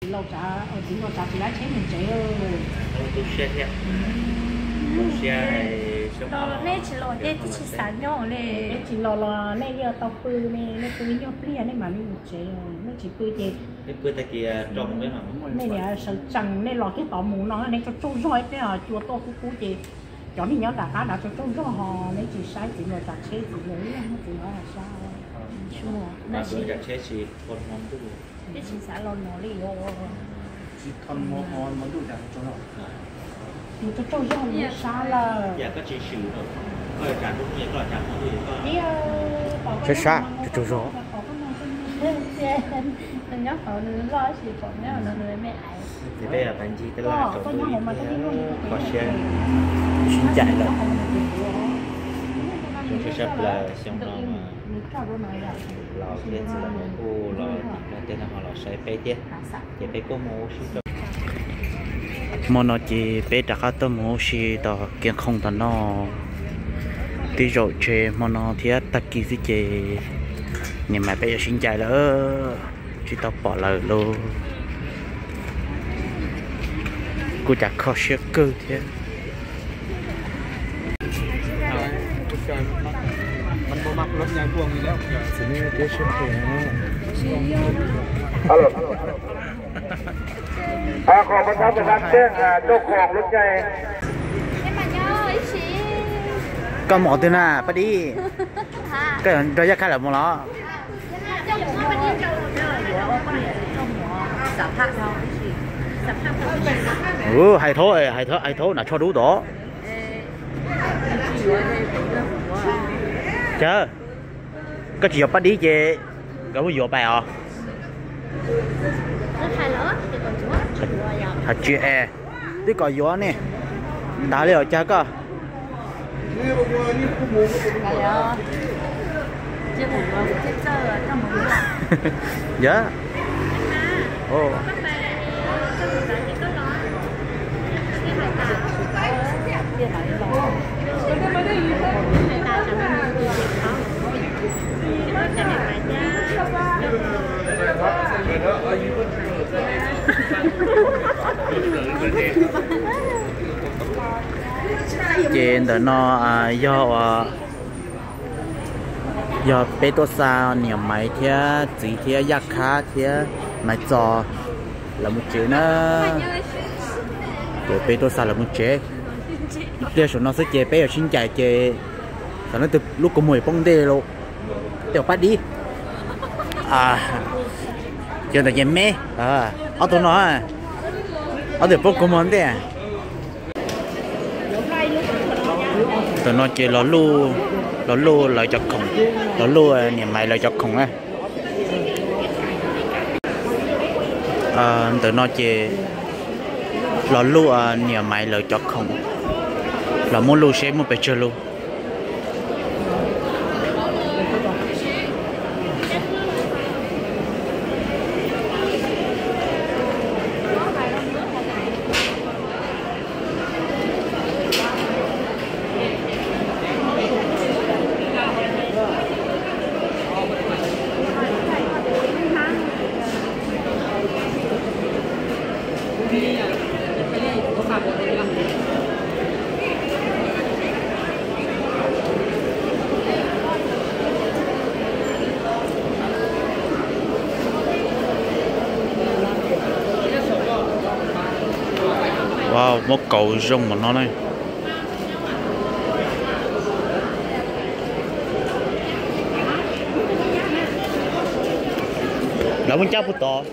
Txiv Nraug Tsav tsis lav tsheb mus tsev. Tu siab thiab. Tu siab. Nej tsis los ces twb tsis xav nyob li. Peb tsis los los nej yeej tau pw ne, nej pw nyuag pliag nej mam li mus tsev. Nej tsis pw ces nej niam sawv tsees nej los kiag tod mus no nej tsaug tsaug zog ib pliag cua tuaj kub kub ces cov neeg nyob nram qab nrad tsaug tsaug zog ho nej tsis saib txiv Nraug Tsav tsheb, txiv Nraug Tsav tsheb tsis tsis xav los no li. Tsis tho mo ho mo ntuj cas tsaug zog. Tsaug zog li sab lawm. Sab sab tsaug tsaug zog. Nws nyob hauv nws loj sis pom nyob hauv no nws me ais. Ces peb pais ncig tej laj rau peb thiab kho siab, sib ncaim lawm. Zoo siab sab plaws xyoo no mas laus thiab txiv laus kuj los tim no tej no ho los saib peb thiab. Ces peb kuj mus ua si rau. Hmo no ces peb rov qab tuaj mus ua si tom Kiag Qhooj tom no. Tib zaug tseg hmo no thiab tag kis xwb ces niam Maiv peb yuav sib ncaim lawm, tsis tau pom lawm lauj. Kuj cas kho siab kawg thiab. Koj mus qhov twg na Paj Dib? Koj nrog Yaj Khab lawm mus los? Hais thaub, hais thaub, hais thaub nas tsho dub tod. Cas koj tsis yuav Paj Dib ces nkawd muab yuav pais os. Hais tsis es, twb kom yuav ne. Ntav li os cas koj. Yog. Ces ntawm no yog uas yog peb tuaj xa niam Maiv thiab txiv thiab Yaj Khab thiab Maiv Txos lawv mus tsev na. Ces peb tuaj xa lawv mus tsev. Ib pliag saum no xwb ces peb yuav sib ncaim ces xyov leej twg lub kua muag yuav poob ntej lauj. Tej uas Paj Dib, ces ntawm ces me, ob tug no, ob tug poob kua muag ntej. Ntawm no ces los luj, los luj lawv cov khoom, los luj niam Maiv lawv cov khoom na. Ntawm no ces los luj niam Maiv lawv cov khoom, los muab luj seb muaj pes tsawg lub. Wow, muab kauv zoo npaum no ne. Lawv muab cab puag tod.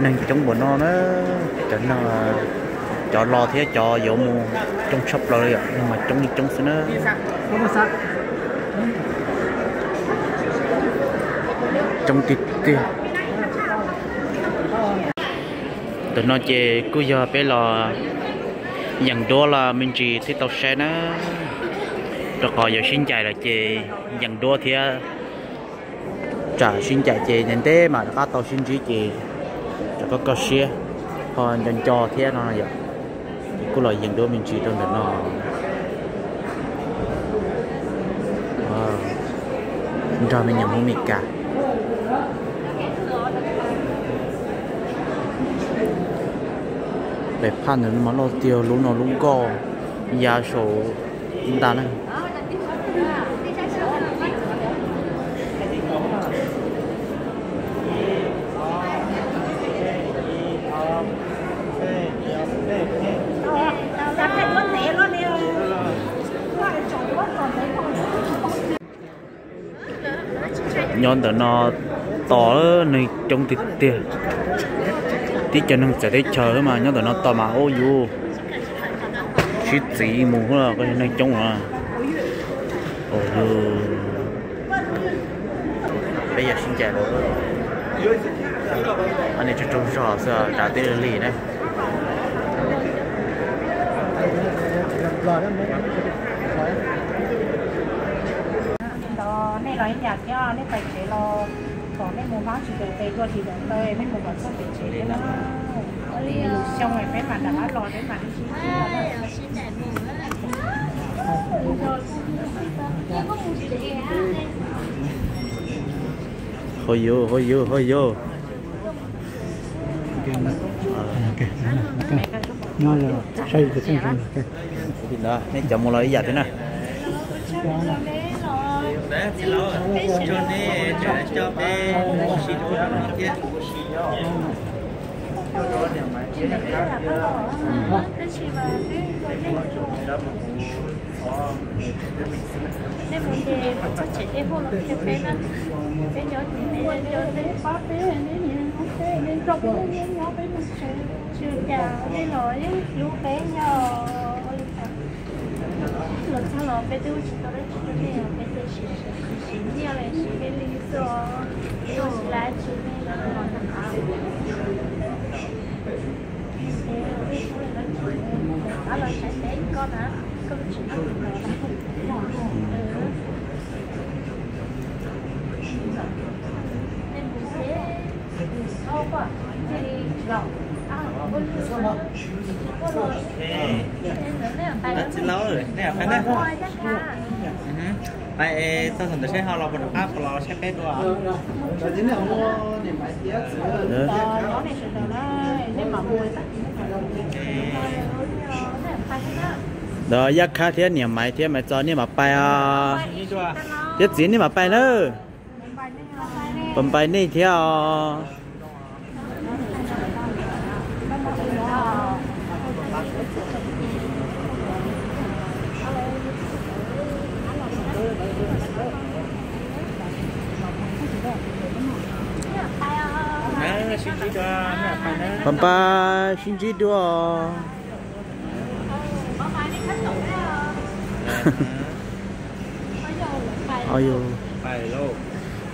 Neeg coob npaum no na, cov no, cov los thiab cov yuav mus coob tshaj plaws li, neeg mas coob li coob xwb na. Coob tiag tiag. Ntawm no ces kuj yog peb los yees duab los me ntsis thiaj tau saib na, rau qhov yog sib ncaim lawm ces yees duab thiab, tsam sib ncaim ces ntev ntev mam rov qab tau sib ntsib ces rov qab koj siab ho nco nco thiab no yom. Ces kuj los yees duab me ntsis rau ntawm no nrog me nyuam Hmoob Mes Kas. Daim phaj ntawm no mas loj tiag, lub no lub nkoj ya saum ntag na. Nyob ntawm no tos neeg coob tiag tiag. Tib co neeg txawv teb chaws mas nyob ntawm no tos mas ua yus sib txiv mus, neeg coob. Peb yog sib ncaim lawm, nim tsaug tsaug zog xwb, rau tib li na. Nej los ib yam thiab, nej pais tsev los kom nej mus vab tsis tau tes dua tsis tau taw, nej mus kom txog pem tsev thiab na. Lwm xyoo peb mam rov qab los peb mam li sib ntsib. Ho yo, ho yo, ho yo. Nej cov mus los ib yam thiab na. Nej mus ces txog tsev ces hu los qhia peb na. Peb nyob tim nej, nyob nej pab peb, nej niam hnub peb, nej nrog peb nyob nyob peb mus tsev, tsis cas nej los yeej hlub peb yog. Los txog los peb twb ua tsis tau dab tsi rau nej os, peb twb siv siv nyiaj los siv peb li xwb os, peb ua tsis tau dab tsi nej los. Los saib teb koj na, koj tsis Txiv laus, nej pais na. Pais txog thaum ntawd saib ho los puas rov qab los saib peb dua. Ntawd Yaj Khab thiab niam Maiv thiab Maiv Txos nej mam pais os. Thiab txiv nej mam pais na. Pais pais nej thiab os. Pais pais sib ntsib dua.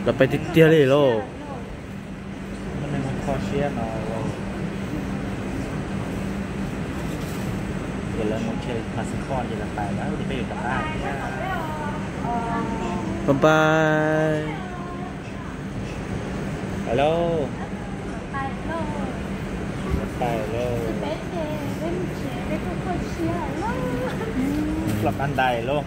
Los pais tiag tiag li lauj. Pais pais. Pais lauj. Pais lauj. Los qab ntais lauj.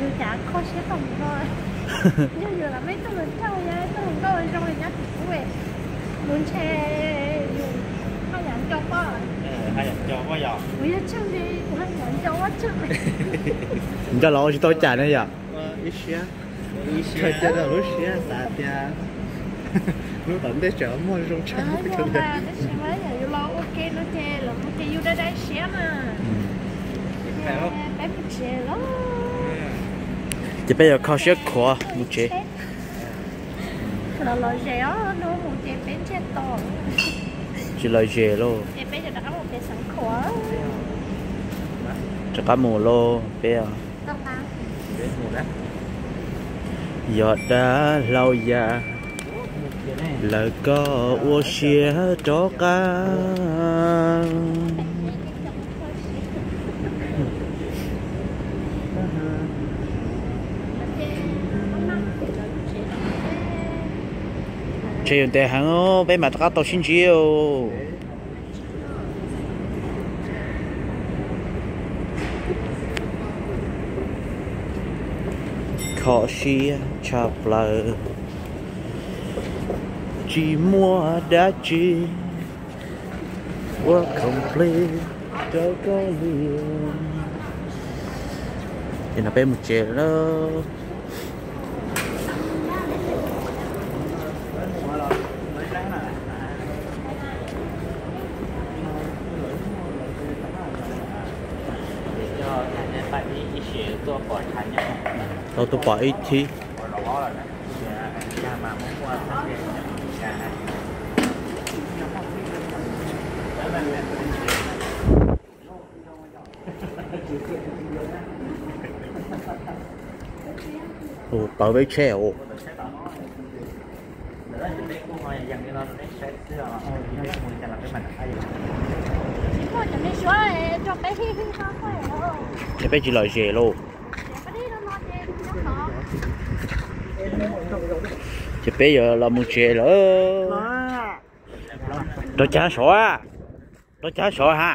Yus cas kho siab tau npaum no. Yog yus los meb tuaj mus nrauj, yog tuaj mus nkauj zoo li nyob tim kuv, kuv ntshe yus haj yam nco poj. Haj yam nco poj yog. Kuv yog tswj li, kuv haj yam nco poj tswj. Nco los ua tsis tau cas na yom. Ib siab, ib siab, lub siab xav tias lub tom ntej tseem muaj zoo tshaj. Tab sis mas yog yus los ua ke no ces los ua ke yus dai dai siab mas. Peb mus tsev los. Ces peb yuav kho siab khuav mus tsev. Los los zem os, hnub mus ces peb ntsiag to. Tsis los zem lauj. Ces peb yuav rov qab mus pem Xeev Khuam. Rov qab mus lauj peb. Yog dab hlau yam, lawv koj ua siab rov qab. Tsheb yuav ntev heev, peb mam rov qab tau sib ntsib. Kho siab tshaj plaws, tsis muaj dab tsi ua complete rau koj li. Ces no peb mus tsev lawm. Tau tus pom ib thib. Tus pawv peb tsheb os. Ces peb tsis lom zem lauj. Ces peb yuav los mus tsev lawm. Rov cab sov, rov cab sov ha.